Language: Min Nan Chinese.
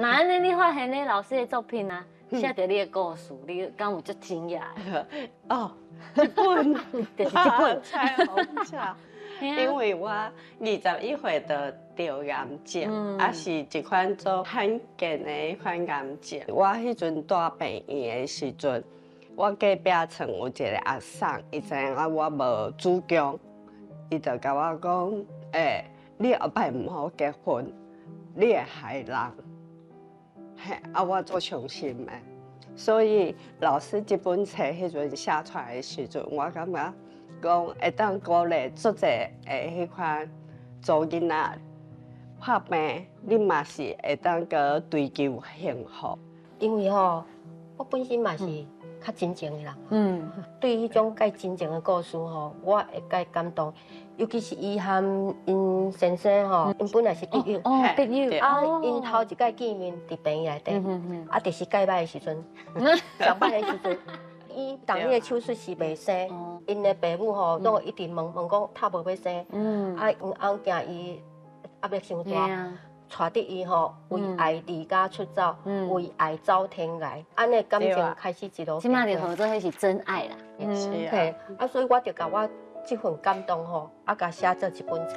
那按呢，你發現你老師的作品啊，寫著你的故事，你敢有足驚訝的？哦，這本就是這本。彩虹橋，因為我21歲就得癌症，啊是一款做罕見的彼款癌症。我彼陣蹛病院的時陣，我隔壁床有一個阿嬸，伊知影我無子宮，伊就共我講：欸，你後擺毋好結婚，你會害人。嘿，啊，我足傷心的。所以老師這本冊彼陣寫出來的時陣，我感覺講會當鼓勵足濟的彼款查某囡仔破病，你嘛是會當閣追求幸福。因為吼，我本身嘛是較真情的人，對彼種蓋真情的故事吼，我會蓋感動。尤其是伊和𪜶先生吼，𪜶本來是筆友，哦，筆友，啊，𪜶頭一擺見面佇病院內底，啊，就是蓋擺的時陣，上擺的時陣，伊動彼个手術是袂生，𪜶的爸母吼，攏一直問問講透無欲生，啊，𪜶翁驚伊壓力傷大。帶著伊吼，為愛離家出走，為愛走天涯，按呢感情開始一路。這馬就號做彼是真愛啦。是啊，啊，所以我就共我這份感動吼，啊，共寫做一本冊。